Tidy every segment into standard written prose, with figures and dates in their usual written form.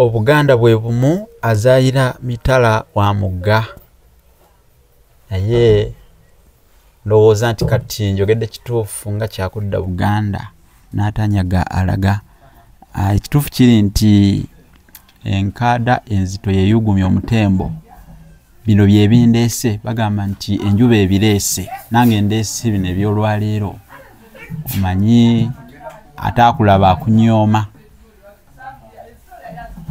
Obuganda bwe bumu azaayira mitala wa mugga. Naye ndowooza nti kati njogedde kituufu nga kyakudda Buganda n'atanyaga alaga. Ekituufu kiri nti enkaada enzito yeyugumya omutembo. Bino bye bindeese, bagamba nti enjuba ebireese, nange ndeese bino eby'olwaleero. Omanyi ataakulaba akunyooma,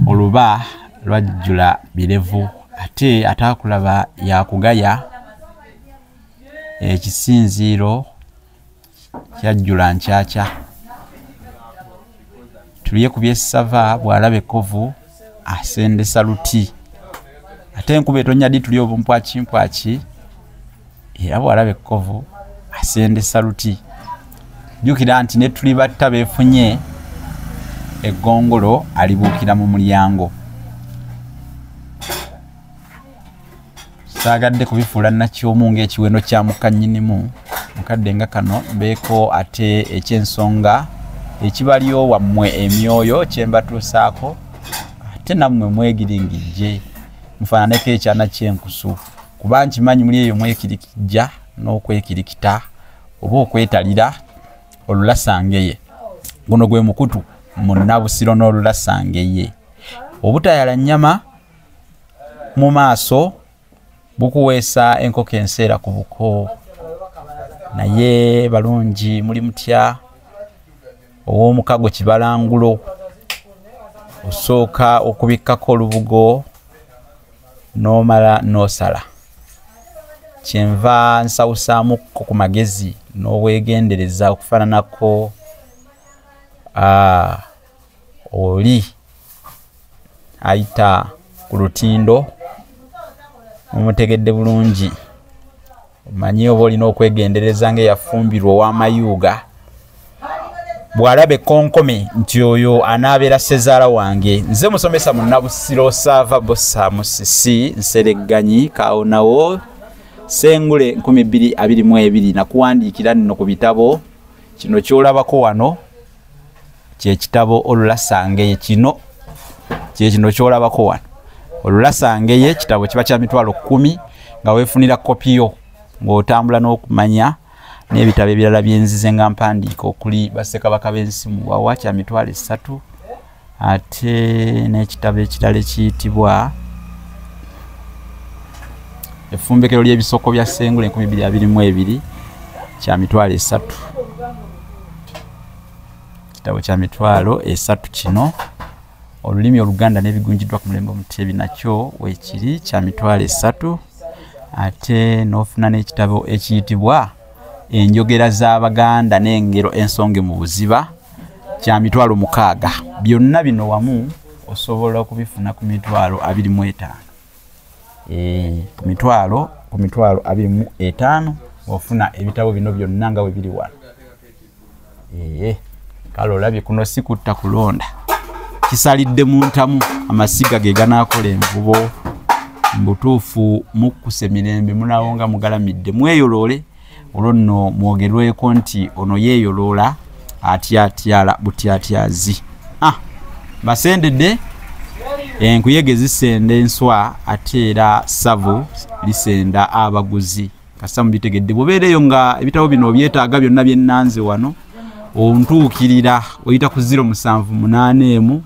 oluba lwajjula birevu, ate ataakulaba yakugaya, ekisinziiro kyajjula nkyakya. Tulye ku byessava bw'alaba ekkovu asendesa luti, ate enkuba etonnya ddi tulye obumpwakimpwaki, era bw'alaba ekkovu asendesa luti. Jjukira nti ne tuli batta beefunye eggongolo alibuukira mu mulyango. Saagadde kubifuula nnakyomu ng'ekiwendo kya mukannyinimu mukadde nga kano mbeeko ate eky'ensonga ekibalyo wammwe emyoyo kye mbatuusaako, ate nammwe mwegiringijje mufaananeko ekyana ky'enkusu, kuba nkimanyi muli eyo mwekirikijja n'okwekirikita oba okwetalira olulasangeye. Guno gwe mukutu munnabusiro n'olulasangeye. Obutayala nnyama mu maaso bukuweesa enkoko enseera ku buko. Naye balungi muli mutya? Ow'omukago kibalangulo osooka okubikkako olubugo n'omala n'osala. Kyenva nsawusaamukko ku magezi n'obwegendereza okufaananako oli ayita ku lutindo. Mumutegedde bulungi. Omanyi oba olina okwegendereza ng'eyafumbirwa ow'amayuuga bw'alaba ekkonkome nti oyo anaabeera ssezaala wange. Nze musomesa munnabusiro Saava Bossa Musisi Nseregganyi Kaawonawo Ssengule 2022. Nakuwandiikira nno ku bitabo. Kino ky'olabako wano kye kitabo Olulasangeye. Kino kye kino ky'olabako wano Olulasangeye, kitabo kiba kya 10,000 nga weefunira kopi yo ng'otambula n'okumanya n'ebitabo ebirala byenzize nga mpandiika okuli Bassekabaka b'ensi Muwawa kya 300,000, ate n'ekitabo ekirala ekiyitibwa Effumbekero ly'ebisoko bya Ssengule 2022 kya 300,000. Kitabo kya 300,000 kino. Olulimi Oluganda n'ebigunjiddwa ku mulembe Omutebi nakyo weekiri kya 300,000, ate n'ofuna n'ekitabo ekiyitibwa Enjogera z'Abaganda n'engero ensonge mu buziba kya 600,000. Byonna bino wamu osobola okubifuna ku 25,000. Ku 25,000 ofuna ebitabo bino byonna nga bwe biri wano. Kale olabye kuno si kutta kulonda, kisalidde mu ntamu, amasiga ge ganaakola envubo. Mbutuufu mukkuse mirembe, munaawo nga mugalamidde, mweyoloole olwo nno mwogerweko nti ono yeeyoloola atyatyala butyatyazi. Basendedde enkuyege zisenda enswa, ate era ssavu lisenda abaguzi. Kasa mubitegedde. Bw'obeereyo nga ebitabo bino obyetaaga byonna bye nnanze wano, ontuukirira oyita ku 0781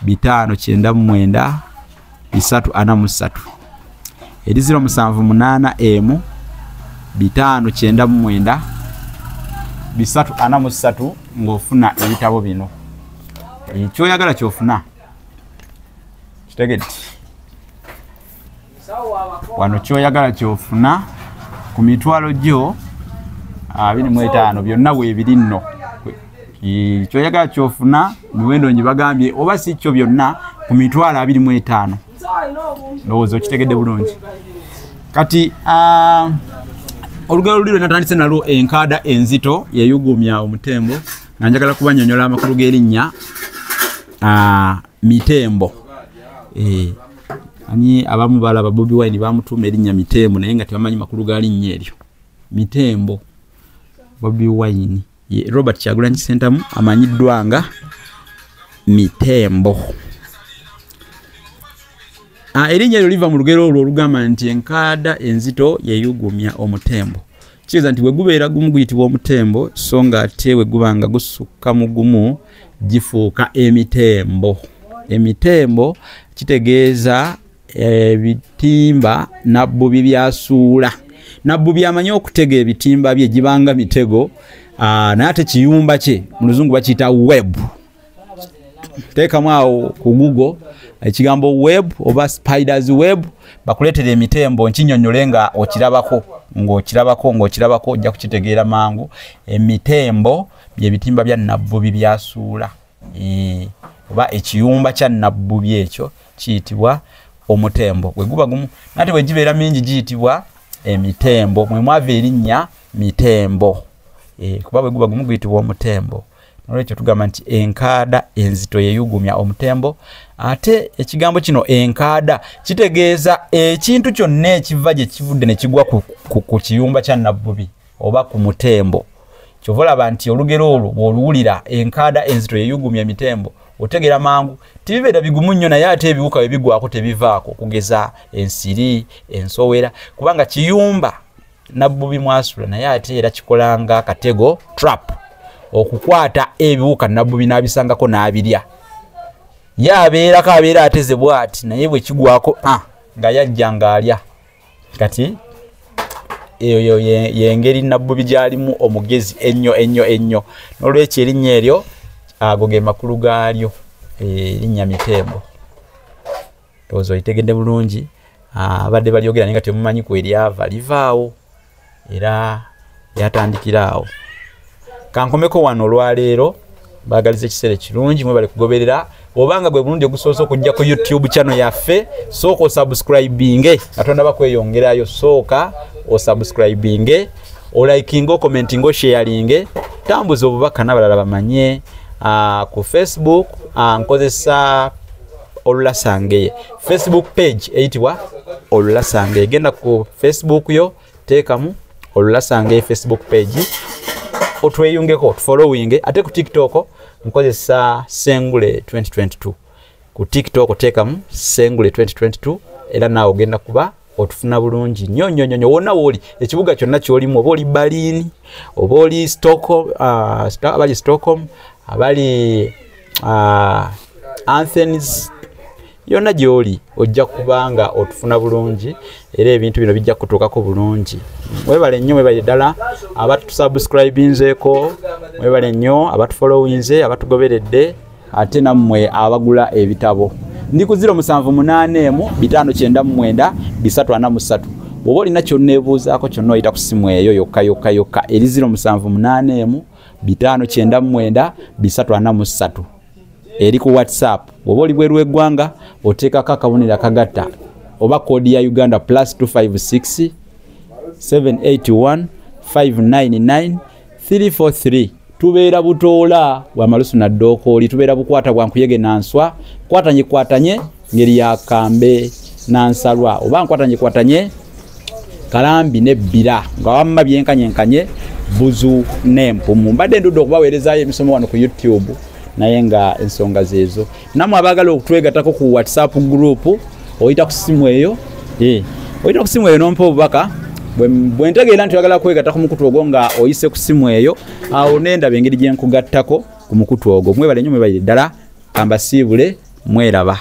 599 343 eri 0781 599 343 ng'ofuna ebitabo bino. Ekyoyagala ky'ofuna. Kitegedde. Wano kyoyagala ky'ofuna ku mitwalo gyo 25 byonna weebiri nno. Kyoyagala ky'ofuna miwendo ngibagambye oba si kyo byonna ku 25,000. Ndowooza okitegedde bulungi. Kati olugero luli lwe natandise nalwo, enkaada enzito yeyugumya omutembo, nga njagala kubannyonnyola amakulu g'erinnya Mitembo. Anyi abamu balaba Bobi Wine bamutuuma erinnya Mitembo naye nga tebamanyi makulu ga linnya eryo. Mitembo Bobi Wine ye Robert Kyagulanyi Ssentamu amanyiddwa nga Mitembo. Erinnya eryo liva mu lugero olwo olugamba nti enkaada enzito yeyugumya omutembo. Kitegeeza nti bwe gubeera gumu guyitibwa omutembo, so nga ate bwe guba nga gusukka mu gumu gifuuka emitembo. Emitembo kitegeeza ebitimba nabbubi byasuula. Nabbubi amanyi okutega ebitimba bye gibanga mitego, naye ate kiyumba kye mu luzungu bakiyita web. Teekamu awo ku Google ekigambo web oba spiders web, bakuleetera emitembo nkinyonnyole nga okirabako, ng'okirabako, ng'okirabako, ojja kukitegeera mangu. Emitembo bye bitimba bya nabbubi byasuula, oba ekiyumba kya nabbubi ekyo kiyitibwa omutembo. Bwe guba gumu, nate bwe gibeera mingi giyitibwa emitembo. Mwe mwava erinnya mitembo, kuba bwe guba gumu guyitibwa omutembo. Nolwekyo tugamba nti enkaada enzito yeyugumya omutembo. Ate ekigambo kino enkaada kitegeeza ekintu kyonna ekiva gye kivudde ne kigwa ku kiyumba kya nabbubi oba ku mutembo. Kyova olaba nti olugero olwo bw'oluwulira, enkaada enzito yeyugumya emitembo, otegeera mangu tibibeera bigumu nnyo, naye ate ebiwuka bwe bigwako tebivaako, okugeza ensiri, ensowera, kubanga kiyumba nabbubi mwasula, naye ate era kikolanga akatego, trap, okukwata ebiwuka nabbubi n'abisangako n'abirya. Ye abeerako abeera ateze bw'ati, naye bwe kigwako nga yajja ng'alya. Kati eyo yengeri nabbubi gy'alimu omugezi ennyo ennyo ennyo. N'olwekyo erinnya eryo ago ge makulu gaalyo, erinnya mitembo. Ndowooza olitegedde bulungi. Abadde balyogera naye nga temumanyi kwe lyava, livaawo era lyatandikira awo. Kankomeko wano olwaleero, baagaliza ekiseera ekirungi, mwebale kugoberera. Obanga gwe bulungi ogusoose okujja ku YouTube channel yaffe, sooka osubscribinge nga tonnaba kweyongerayo, sooka osubscribinge, olikinge, okommentinge, osharinge, tambuza obubaka n'abalala bamanye. Ku Facebook nkozesa Olulasangeye, Facebook page eyitibwa Olulasangeye. Genda ku Facebook yo, teekamu Olulasangeye Facebook page, otweyungeko, otufollowinge. Ate ku TikTok nkozesa Sengule 2022. Ku TikTok teekamu Sengule 2022, era naawe ogenda kuba otufuna bulungi nnyo nnyo nnyo wonna wooli, ekibuga kyonna kyolimu, oba oli Berlin, oba oli Stockholm, abali Stockholm, abali Athens, yonna gy'oli ojja kubanga otufuna bulungi, era ebintu bino bijja kutuukako bulungi. Mwebale nnyo, mwebale ddala abatusubscribinzeeko, mwebale nnyo abatufollowinze, abatugoberedde, ate nammwe abagula ebitabo. Ndi ku 0781 599 343. Bw'oba olina kyonneebuuzaako kyonna oyita ku ssimu eyo yokka yokka yokka eri 0781 599 343, eri ku WhatsApp. Bw'oba oli bweru w'eggwanga oteekako akabonero akagatta oba koodi ya Uganda +256 781 599 343. Tubeera Butoola bwa malusu na ddookooli, tubeera bukwata bwa nkuyege nanswa, kwatanye kwatanye ngeri ya kambe nansalwa, oba nkwatanye kwatanye kalambi nebbira, nga wamma byenkanyenkanye buzu n'empumu. Mbadde ndudde okubaweerezaayo emisomo wano ku YouTube, naye nga ensonga zeezo. Nammwe abaagala okutwegattako ku WhatsApp group, oyita ku ssimu eyo, oyita ku ssimu eyo n'ompa obubaka. Bwe ntegeera nti oyagala kwegatta ku mukutu ogwo nga oyise ku ssimu eyo, awo nendaba engeri gye nkugattako ku mukutu ogwo. Mwebale nnyo, mwebalire ddala, kambasiibule, mweraba.